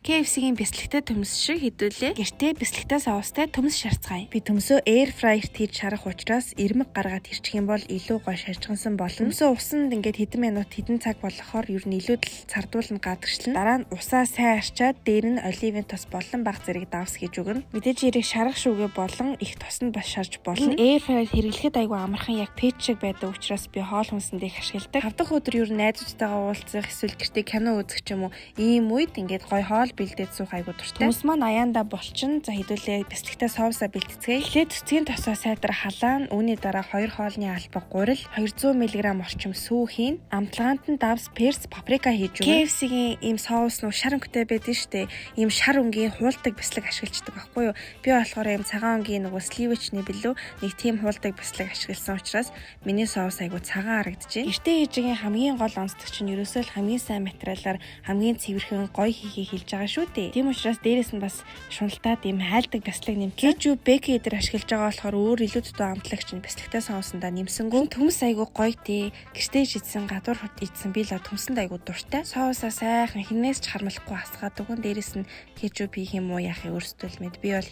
KFC-ийн бяслагтай төмс шиг хэдүүлээ. Гэртээ бяслагтай соустай төмс шарцгаая. Би төмсөө air fryer хийж шарах учраас ирмэг гаргаад хэрчих юм бол илүү гоё шаржгансан болно. Төмсөө усанд ингээд хэдэн минут, хэдэн цаг болохоор ер нь илүү л цардуулна, гадагшлана. Дараа нь усаа сайн арчаад, дээр нь оливын тос болон бага зэрэг давс хийж өгнө. Мэдээж хэрэг шарах шүүгээ болон их тосонд бас шарж болно. Air fryer хэрэглэхэд айгүй амархан, яг печ шиг байдаг учраас би хоол хүнсэнд их ашигладаг. 5 дахь өдөр ер нь найзуудтайгаа уулзах, эсвэл гэртээ кино үзэх ч юм уу, ийм үед ингээд гоё хоол бэлдээд суух айгүй дуртай. Төмс маань аяанда болчин. За, хэдүүлээ бяслагтай соусаа бэлтцгээе. Эхлээд цэцгийн тосоо сайтар халаан, үүний дараа 2 хоолны албаг гурил, 200 мг орчим сүү хийн. Амтлагаанд нь давс, перц, паприка хийж өгнө. KFC-ийн ийм соус нөө шар өнгөтэй байдаг штэ. Ийм шар өнгийн хуулдаг бяслаг ашиглаждаг байхгүй юу? Би болохоор ийм цагаан өнгийн нөгөө сливочный билүү, нэг тийм хуулдаг бяслаг ашигласан учраас миний соус айгүй цагаан харагдаж байна. Гэртээ хийж байгаа хамгийн гол онцлог чинь ерөөсөө л хамгийн сайн материалаар хамгийн цэвэрхэн, гоё хийхийг хэлж байгаа шүү дээ. Тийм учраас дээрэс нь бас шуналтаад ийм хайлдаг бяцлаг нэмсэн. Кетчуп, бэкон эдэр ашиглаж байгаа болохоор өөр илүү дутуу амтлагч нь бяцлагтай соусандаа нэмсэнгүү. Төмс айгүй гоё тий. Гэртээ идсэн, гадуур идсэн би л төмсөнд айгүй дуртай. Соусаа сайхан хинээс ч харамлахгүй асгаад өгөн. Дээрэс нь кетчуп хийх юм уу, яах юм, өөрсдөө л мэд. Би бол